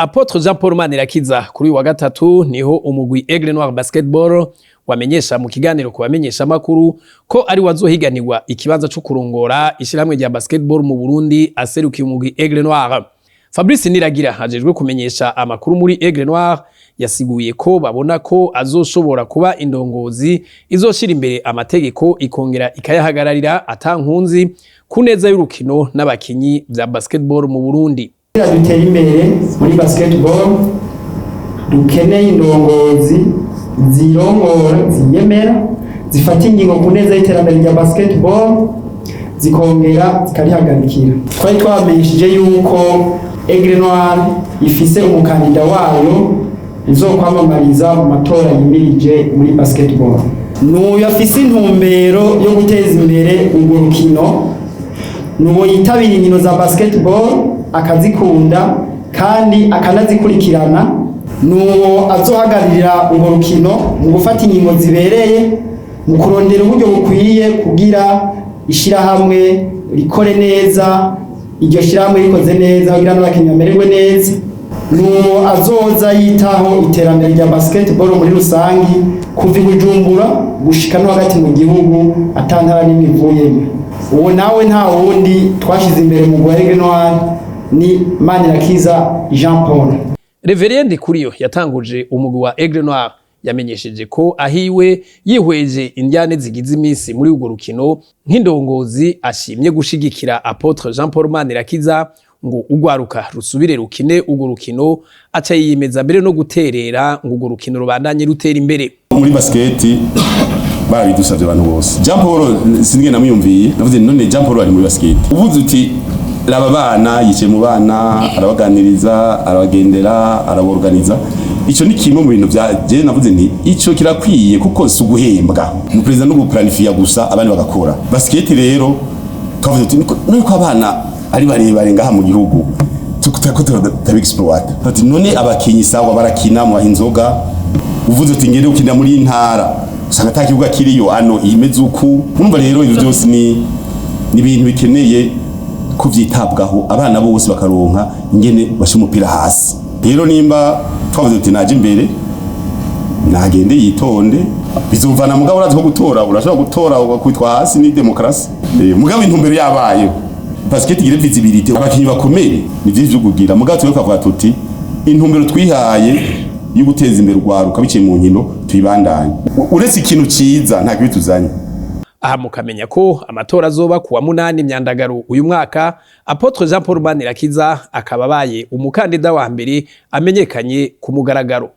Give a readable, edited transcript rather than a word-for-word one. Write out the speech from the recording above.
Apôtre Jean Paul Manirakiza. Kuri uyu wa gatatu niho umugwi Aigle Noir Basketball wamenyesha mu kiganiro ku bamenyesha makuru ko ari wazohiganirwa ikibanza co kurongora ishyirahamwe rya basketball mu Burundi aserukiye umugwi Aigle Noir. Fabrice Niragira ajejwe kumenyesha amakuru muri Aigle Noir yasiguye ko babona ko azoshobora kuba indongozi izoshira imbere amategeko, ikongera ikayahagararira atankunzi, ku neza y'urukino n'abakinyi vya basketball mu Burundi. Kugira dutere imbere muri basketball, dukeneye indongozi zirongora, ziyemera, zifata ingingo ku neza y'iterambere rya basketball, zikongera zikarihagarikira. Twari twamenyesheje yuko Aigle Noir ifise umukandida wayo uzokwamamariza mu matora yimirije muri basketball. Nuyu afise intumbero yo guteza imbere urwo rukino, nuwo yitabira inkino za basketball, akazikunda kandi akanazikurikirana, nuwo azohagararira urwo rukino mu gufata ingingo zibereye, mu kurondera uburyo bukwiye kugira ishirahamwe rikore neza. Iryo shirahamwe rikoze neza, kugira n'abakinnyi bamererwe neza, nuwo azoza yitaho iterambere rya basketball muri rusangi, kuva i Bujumbura gushika no hagati mu gihugu, atantara n'imwe ivuyemo. Uwo nawe nta wundi twashize imbere mu Aigle Noir, ni Manirakiza Jean Paul. Révérien Ndikuriyo yatanguje umugwi wa Aigle Noir yamenyesheje ko ahiwe yihweje indyane zigize iminsi muri urwo rukino, nk'indongozi ashimye gushigikira Apôtre Jean Paul Manirakiza ngo ugwaruka rusubire rukine urwo rukino, aca yiyemeza mbere no guterera ngo urwo rukino rubandanye rutera imbere. Muri basket barabidusavye abantu bose. Jean Paul sinige namwiyumviye, navuze none Jean Paul ari muri basket, uvuze uti raba bana, yicaye mu bana, arabaganiriza, arabagendera, araborganiza. Ico ni kimwe mu bintu vya je navuze nti ico kirakwiye, kuko si uguhembwa mu president no guplanifiya gusa, abandi bagakora. Basket rero twavuze tuti none ko abana ari barebare ngaha mu gihugu, tutako turabi-exploita. Ati none abakinyi sawa barakina, mubaha inzoga, uvuze uti ngende gukinira muri ntara, usanga ata kibuga kiriyo ano imeze uku. Urumva rero ivyo byose ni ibintu bikeneye ko vyitabwaho, abana bose bakaronka ingene bashyira umupira hasi. Rero nimba twavuze uti naje imbere, nagende yitonde, bizumvana. Mugabo urazi ko gutora, urashobora gutora ugakwitwa hasi, ni demokarasi. Mugabo intumbero yabaye basket igire visibilité, abakinyi bakomeye, ni vyiza vyo kugira. Mugabo twe tukavuga tuti intumbero twihaye yo guteza imbere urwaruka biciye mu nkino tuyibandanye. Uretse ikintu ciza nta kibi tuzanye. Aha mukamenya ko amatora azoba kuwa 8 Myandagaro uyu mwaka. Apôtre Jean Paul Manirakiza akaba abaye umukandida wa mbere amenyekanye ku mugaragaro.